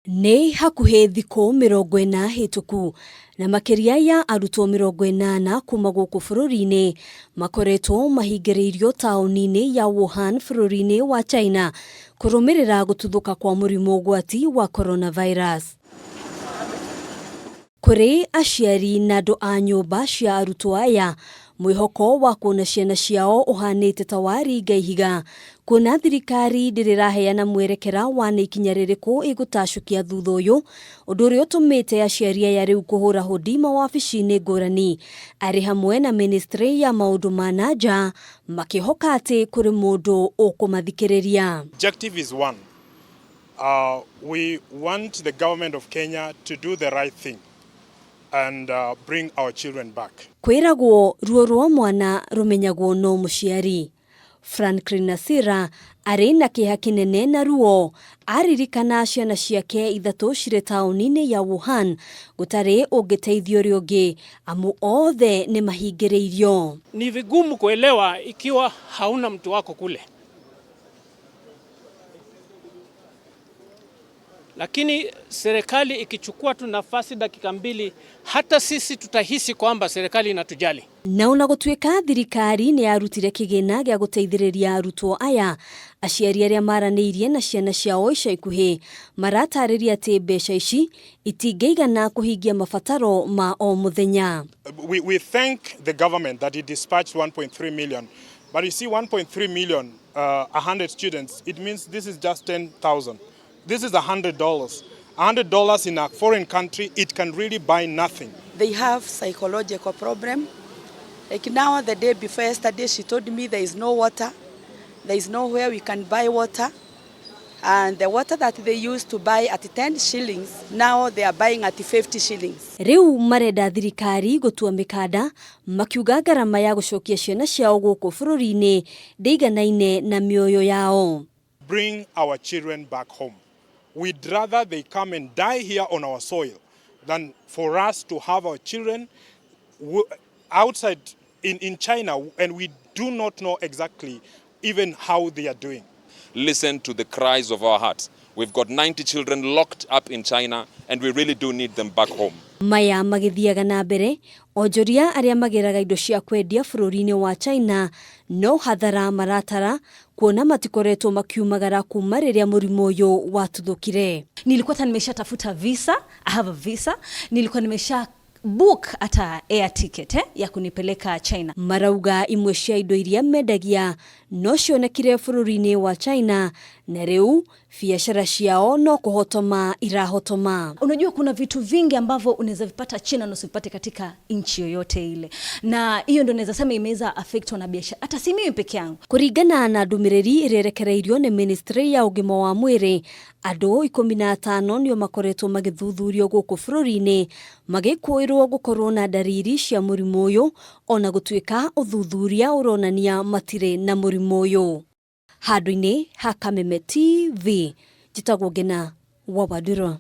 Nĩ hakuhĩ thikũ 40 hĩtũku na makĩria ya arutwo 80 kuma gũkũ bũrũri-inĩ makoretwo mahingĩrĩirio taũni-inĩ ya Wuhan bũrũri-inĩ wa China kũrũmĩrĩra gũtuthũka kwa mũrimũ ũgwati wa coronavirus. Kũrĩ aciari na andũ a nyũmba cia arutwo aya, mwĩhoko wa kuona ciana ciao ũhanĩte ta waringa ihiga, kuona thirikari ndĩrĩ ĩraheana mwerekera wa nĩ ikinya rĩrĩkũ ĩgũtacũkia thutha ũyũ, ũndũ ũrĩa ũtũmĩte aciari aya rĩu kũhũra hũndi mawabici-inĩ ngũrani, arĩ hamwe na ministry ya maũndũ ma na nja, makĩhoka atĩ kũrĩ mũndũ ũkũmathikĩrĩria. Objective is one. We want the government of Kenya to do the right thing and bring our children back. Kwĩragwo ruo rwa mwana rũmenyagwo no mũciari. Franklin Nasira arĩ na kĩeha kĩnene na ruo aririkana ciana ciake ithatũ cirĩ taũni-inĩ ya Wuhan gũtarĩ ũngĩteithia ũrĩa ũngĩ amu othe nĩ mahingĩrĩirio. Ni vigumu kuelewa ikiwa hauna mtu wako kule, lakini serikali ikichukua tu nafasi dakika mbili, hata sisi tutahisi kwamba serikali inatujali. Na ona gũtuĩka thirikari nĩ yarutire kĩgĩna gĩa gũteithĩrĩria arutwo aya, aciari arĩa maranĩirie na ciana ciao ica ikuhĩ maratarĩria atĩ mbeca ici itingĩigana kũhingia mabataro ma o mũthenya. We thank the government that it dispatched 1.3 million, but you see 1.3 million, 100 students, it means this is just 10,000. This is $100. $100 in a foreign country, it can really buy nothing. They have psychological problem. Like now, the day before yesterday, she told me there is no water. There is nowhere we can buy water. And the water that they used to buy at 10 shillings, now they are buying at 50 shillings. Rĩu marenda thirikari gũtua mĩkanda makiuga ngarama ya gũcokia ciana ciao gũkũ bũrũri-inĩ ndĩiganaine na mĩoyo yao. Bring our children back home. We'd rather they come and die here on our soil than for us to have our children outside in China, and we do not know exactly even how they are doing. Listen to the cries of our hearts. We've got 90 children locked up in China, and we really do need them back home. Maya magĩthiaga na mbere, onjoria arĩa magĩraga indo cia kwendia bũrũri-inĩ wa China no hathara maratara kuona matikoretwo makiumagara kuma rĩrĩa mũrimũ ũyũ watuthũkire. Nilikuwa hata nimeshatafuta visa, I have a visa, nilikuwa nimesha book hata air ticket ya kunipeleka China. Marauga imwe cia indo iria mendagia no cionekire bũrũri-inĩ wa China na rĩu biacara ciao no kũhotoma irahotoma. Unajua kuna vitu vingi ambavyo unaweza vipata China na usivipate katika nchi yoyote ile, na hiyo ndio naweza sema imeweza affect na biashara, hata si mimi peke yangu. Kũringana na ndũmĩrĩri ĩrĩa ĩrekereirio nĩ ministry ya ũgima wa mwĩrĩ, andũ 15 nĩo makoretwo magĩthuthurio gũkũ bũrũri-inĩ magĩkũĩrwo gũkorwo na ndariri cia mũrimũ ũyũ ona gũtuĩka ũthuthuria ũronania matirĩ na mũrimũ ũyũ. Handũ-inĩ ha Kameme TV, njĩtagwo Ngena wa Wandũrũ.